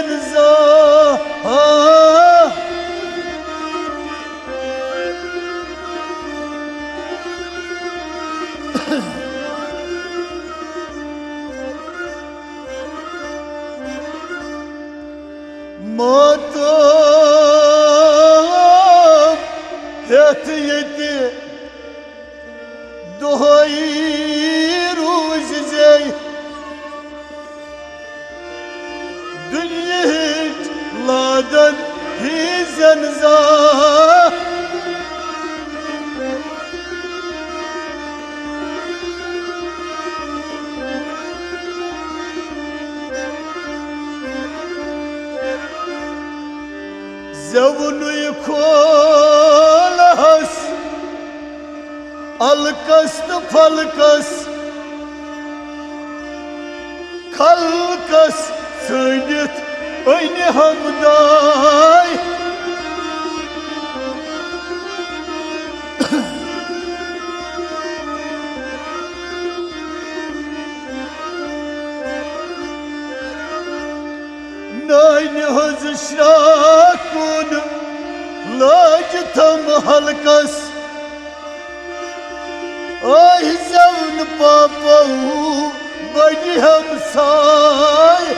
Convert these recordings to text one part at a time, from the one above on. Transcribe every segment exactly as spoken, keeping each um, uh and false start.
زانٛہہ۔ ماتم ہیٚتھ ییٚتہِ دۄہے روٗزۍ زے دُنیہٕچ لادن ہٕنٛزن زانٛہہ۔ زیوُنُے کھولہس الکس تہٕ پھلکس، خلقس ژھٲنٛڈِتھ أنۍ ہمداے۔ نانہِ ہٕنٛز شراکُن لٲج تھم حلقس۔ آہہِ زٮ۪ونہٕ پاپو بٔڈۍ ہمساے۔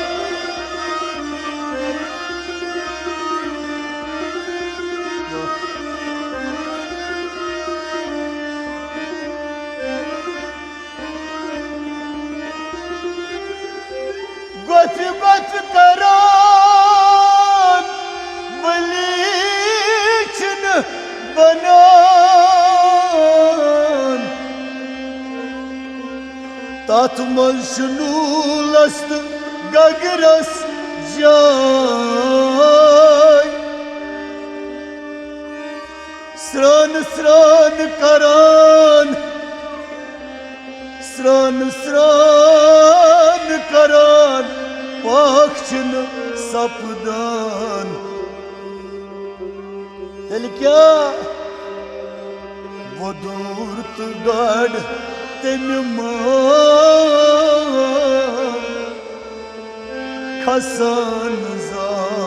گۄژھِ گۄژھِ کران، ؤلی چھِنہٕ بنان۔ تتھ منٛز چھُ نوٗلس تہٕ گگرس جاے۔ سرٛان سرٛان کران، سرٛان سرٛان کران، پاک چھِنہٕ سپدان۔ تیٚلہِ کیٛاہ وۄدُر تہٕ گاڈ تَمہِ منٛز کھسان زانٛہہ؟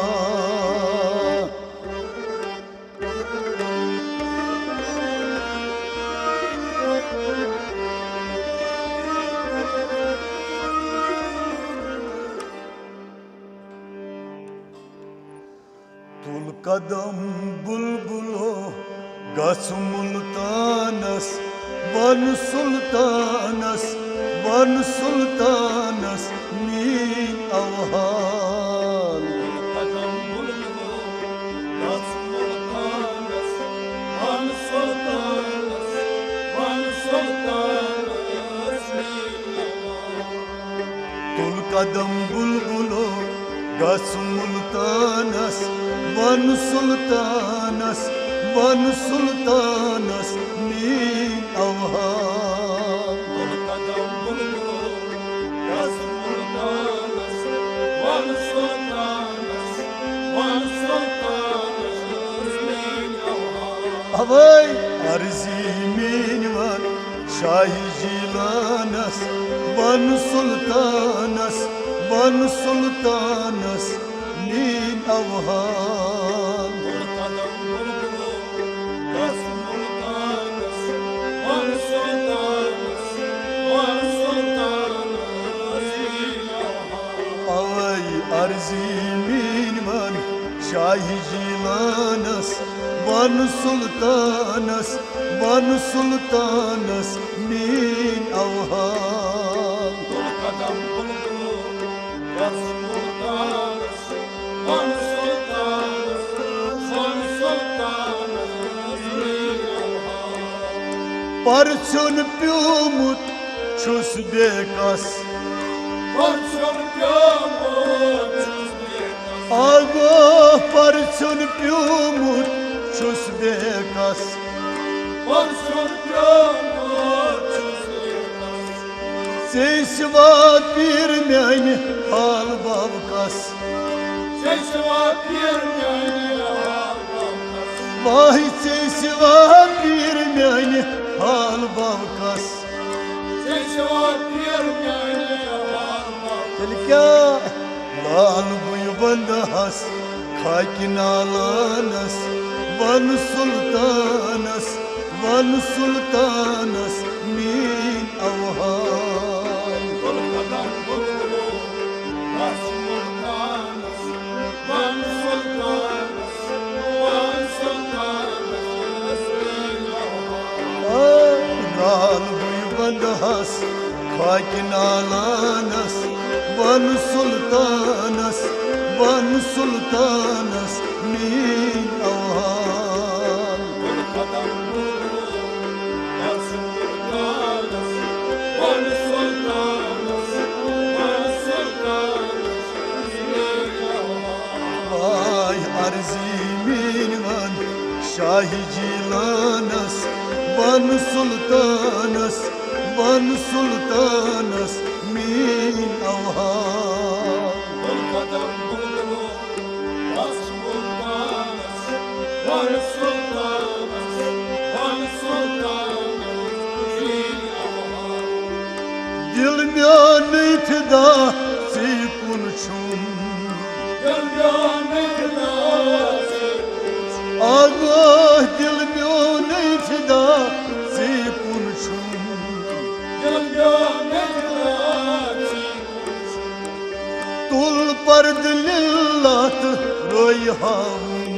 تُل قدم بلبلو، گژھ مُلتانس، وَن سُلطانس، وَن سُلطانس میٛٲنۍ اوحال۔ تُل قدم بلبلو، گژھ مُلتانس، وَن سُلطانس، وَن سُلطانس میٛٲنۍ اوحال۔ تُل قدم بلبلو، گژھ مُلتانس، وَن سُلطانس، وَن سُلطانس میٛٲنۍ اوحال۔ تُل قدم بلبلو، گژھ مُلتانس، وَن سُلطانس، وَن سُلطانس میٛٲنۍ اوحال۔ اوے عرضی میٛٲنۍ وَن شاہہِ جیلانس، وَن سُلطانس، وَن سُلطانس میٛٲنۍ اوحال۔ اوے عرضی میٛٲنۍ وَن شاہہِ جیلانس، وَن سُلطانس، وَن سُلطانس میٛٲنۍ اوحال۔ تُل قدم بلبلو، گژھ مُلتانس، وَن سُلطانس، وَن سُلطانس میٛٲنۍ اوحال۔ پرژھیُن پیومُت چھُس بے کس۔ پرژھیُن پیومُت چھُس بے کس۔ آ گوٚو پرژھیُن پیومُت چھُس بے کس۔ پرژھیُن پیومُت چھُس بے کس۔ ژےٚ سوا پیٖر میانہِ حال باو کس۔ ژےٚ سوا پیٖر میانہِ حال باو کس۔ واے ژےٚ سوا پیٖر میانہِ حال باو کس۔ ژےٚ سوا پیٖر میانہِ حال باو کس۔ تیٚلہِ کیٛاہ؟ لال بہٕ بندہس خاکہِ نالانس، ون سلطانس، ون سلطانس میٲنۍ اوہام۔ آ، نال بُے بندہس خاکہِ نالانس، ون سلطانس، ون سلطانس میٲنۍ اوہام۔ واے عرضی میٲنۍ ون شاہ جیلانس، ون سلطانس، ون سلطانس میٲنۍ اوہام۔ دل میون فدا ژے کُن چھُم۔ آگاہ دل میون فدا ژے کُن چھُم۔ تُل پردٕ لِلہ تہٕ رٲے ہاوُن۔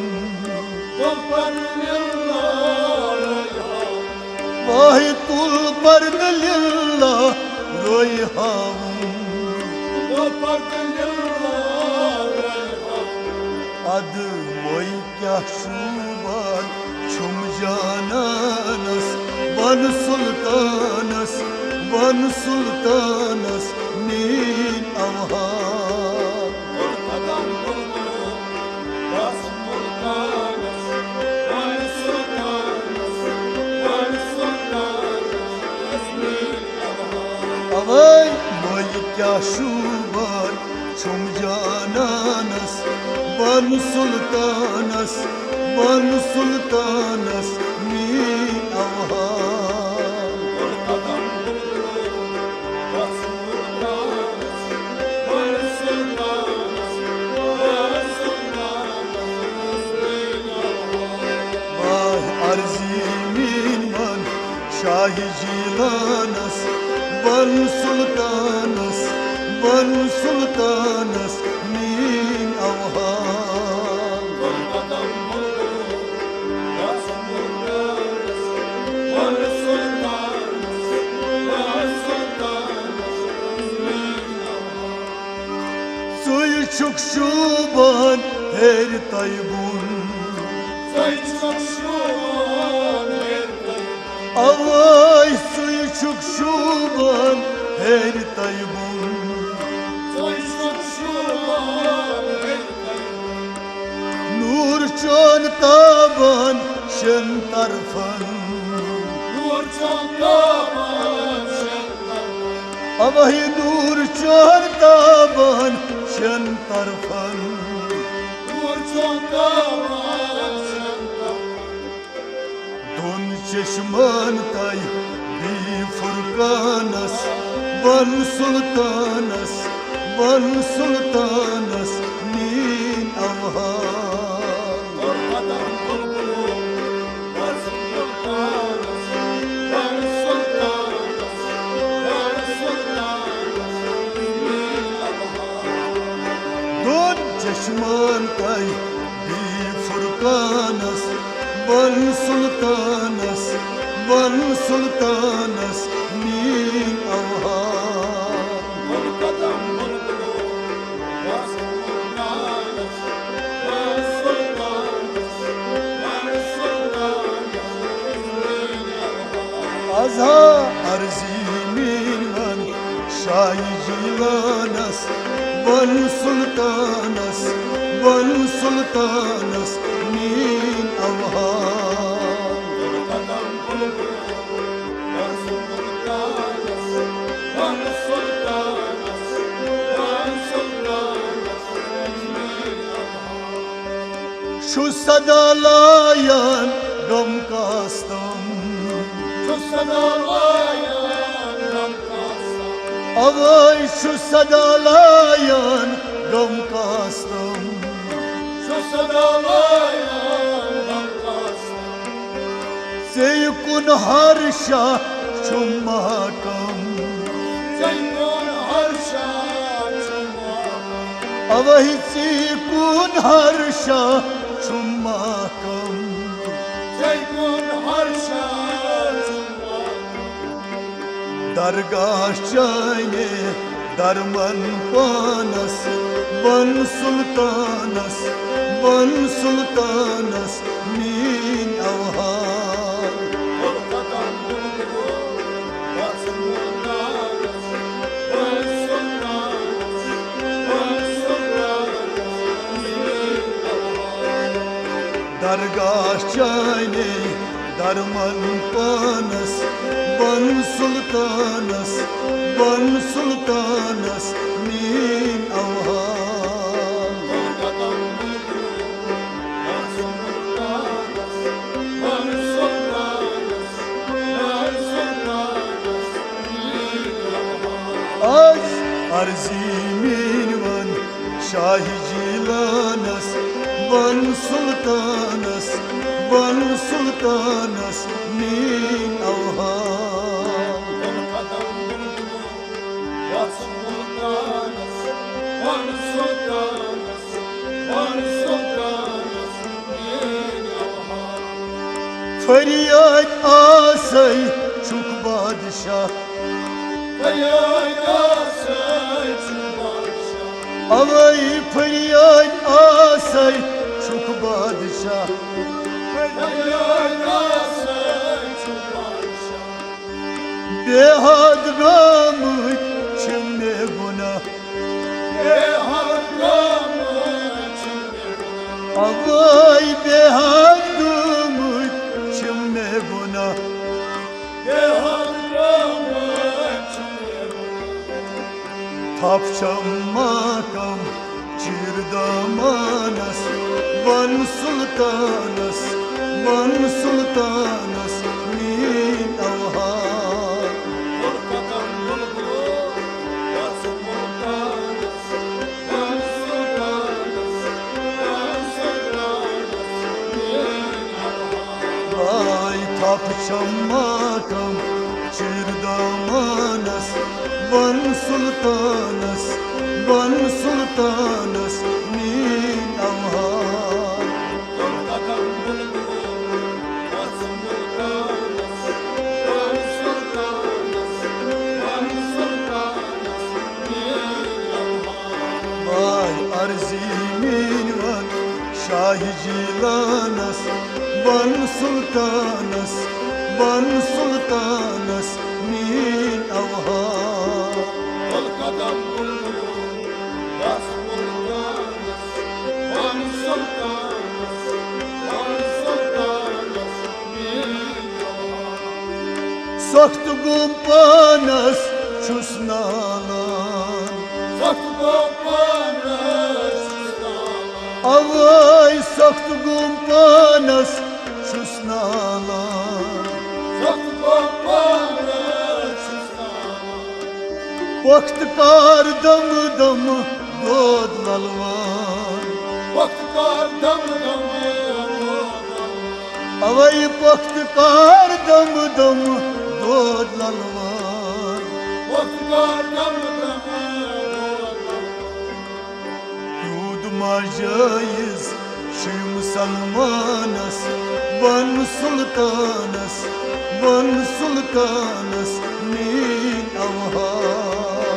واے تُل پردٕ لِلہ رٲے ہاوُن۔ ادٕ وۄنۍ کیٛاہ شوٗبان چھُم جانانس، ون سلطانس، ون سلطانس میٲنۍ اوہام۔ اوے وۄنۍ کیٛاہ شوٗبان چھُم جانانس، ون سلطانس، ون سلطانس میٲنۍ اوہام۔ واے عرضی میٲنۍ ون شاہ جیلانس، ون سلطانس، ون سلطانس میٲنۍ اوہام۔ ژٕے چھُکھ شوٗبان ہیرِ تۄہہِ بۄن۔ اوے ژٕے چھُکھ شوٗبان ہیرِ تۄہہِ بۄن۔ نوٗر چون تابان شٮ۪ن طرفن۔ اوے نوٗر چون تابان شٮ۪ن طرفن۔ دۄن چشمن تۄہہِ بی فرقانس، ون سلطانس، ون سلطانس میٲنۍ اوہام۔ دۄن چشمن تۄہہِ بی فرقانس، ون سلطانس، ون سلطانس میٲنۍ اوہام۔ از ہا عرضی میٲنۍ ون شاہ جیلانس، ون سلطانس، ون سلطانس میٲنۍ اوہام۔ چھُ صدا لایان غم کاستم۔ اوے چھُ صدا لایان غم کاستم۔ چھُ سدا لایان غم کاستم۔ ژےٚ کُن ہر شاہ چھُ محکم۔ ژےٚ کُن ہر شاہ چھُ محکم۔ اوے ژےٚ کُن ہر شاہ چھُ محکم۔ ژےٚ کُن ہر شاہ چھُ محکم۔ درگاہ چانے درمن پانس، ون سلطانس، ون سلطانس میٲنۍ اوہار۔ درگاہ چانے درمن پانس، ون سلطانس، ون سلطانس میٲنۍ اوہار۔ از عرضی میٲنۍ ون شاہ جیلانس، ون سلطانس، ون سلطانس میٲنۍ اوہار۔ فریاد آسے چھُکھ بادشاہ۔ فریاد آسے چھُکھ بادشاہ۔ اوے فریاد آسے چھُکھ بادشاہ۔ فریاد آسے چھُکھ بادشاہ۔ بے حد گٲمٕتۍ چھِ مےٚ گۄناہ۔ بے حد گٲمٕتۍ چھِ مےٚ گۄناہ۔ اوے بے حد گٲمٕتۍ چھِ مےٚ گۄناہ۔ بے حد گٲمٕتۍ چھِ مےٚ گۄناہ۔ تھپھ چھم محکم چیٖر دامانس، ون سلطانس، ون سلطانس میٲنۍ اوہار۔ واے تھپھ چھم محکم چیٖر دامانس، ون سلطانس، ون سلطانس میٲنۍ اوہار۔ واے عرضی میٲنۍ ون شاہ جیلانس، ون سلطانس، ون سلطانس میٲنۍ اوہار۔ سخت گوٚو پانس چھُس نالان۔ سخت گوٚو پانس چھُس نالان۔ اوے سخت گوٚو پانس چھُس نالان۔ سخت گوٚو پانس چھُس نالان۔ پۄختہٕ کار دم دم دود للوان۔ پۄختہٕ کار دم دم دود للوان۔ اوے پۄختہٕ کار دم دم دود للوان۔ پۄختہٕ کار دم دم دود للوان۔ روٗد ما جٲیِز چھُ مُسلمانس، ون سلطانس، ون سلطانس میٲنۍ اوہار۔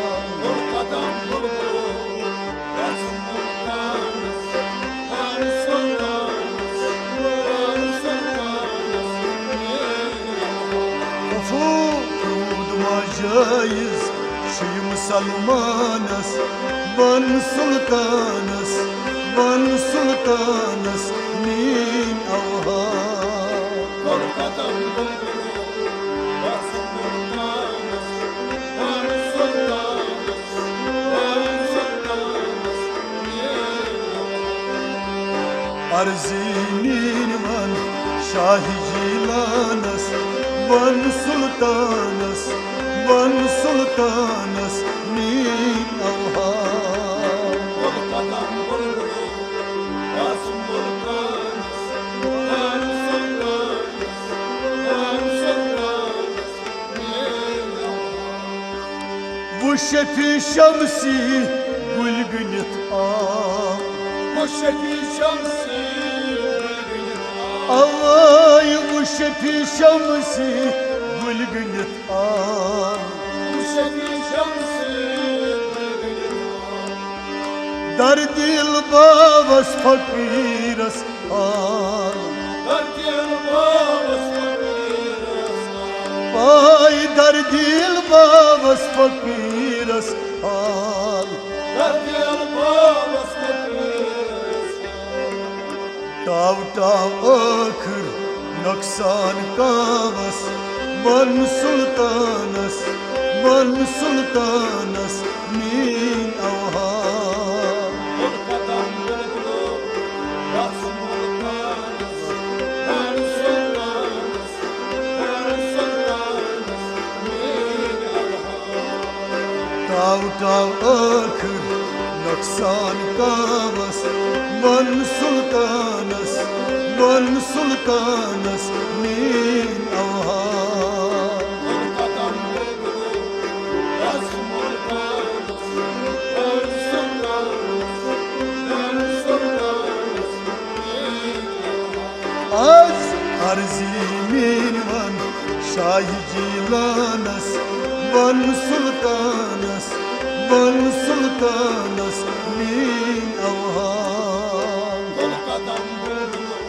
اوفو، روٗد ما جٲیِز چھُ یہِ مُسلمانس، ون سلطانس، ون سلطانس میٲنۍ اوہار۔ عرضی میٲنۍ ون شاہ جیلانس، ون سلطانس، ون سلطانس میٲنۍ اوہار۔ شفیع شمسی گُلۍ گٔنِتھ آو۔ وہ شفیع شمسی گُلۍ گٔنِتھ آو۔ اوے وہ شفیع شمسی گُلۍ گٔنِتھ آو۔ وہ شفیع شمسی گُلۍ گٔنِتھ آو۔ دردِل باوس فقیرس حال۔ دردِل باوس فقیرس حال۔ پاے دردِل باوس فقیرس حال۔ دردِل باوس فقیرس حال۔ ٹاو ٹاو ٲخٕر نۄقصان کاوس، وَن سُلطانس، وَن سُلطانس میٲنۍ اوہام۔ تُل قدم بُلبُلو، گژھ مُلتانس، وَن سُلطانس، وَن سُلطانس میٲنۍ اوہام۔ ٹاو ٹاو ٲخٕر نۄقصان کاوس، وَن سُلطانس، وَن سُلطانس میٲنۍ اوہام۔ تُل قدم بُلبُلو، گژھ مُلتانس، وَن سُلطانس، وَن سُلطانس میٲنۍ اوہام۔ از عرضی میٲنۍ وَن شاہہِ جیلانس، وَن سُلطانس، وَن سُلطانس میٲنۍ اوہام۔ تُل قدم بُلبُلو،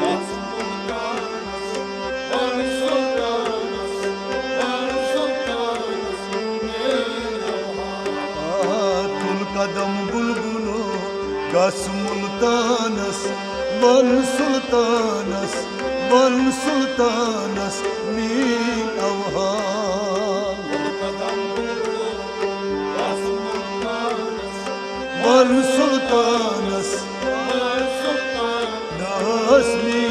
گژھ مُلتانس، وَن سُلطانس، وَن سُلطانس میٲنۍ اوہام۔ آ، تُل قدم بُلبُلو، گژھ مُلتانس، وَن سُلطانس، وَن سُلطانس میٲنۍ اوہام۔ تُل قدم بُلبُلو، گژھ مُلتانس، وَن سُلطانس، وَن سُلطانس ناس میٲنۍ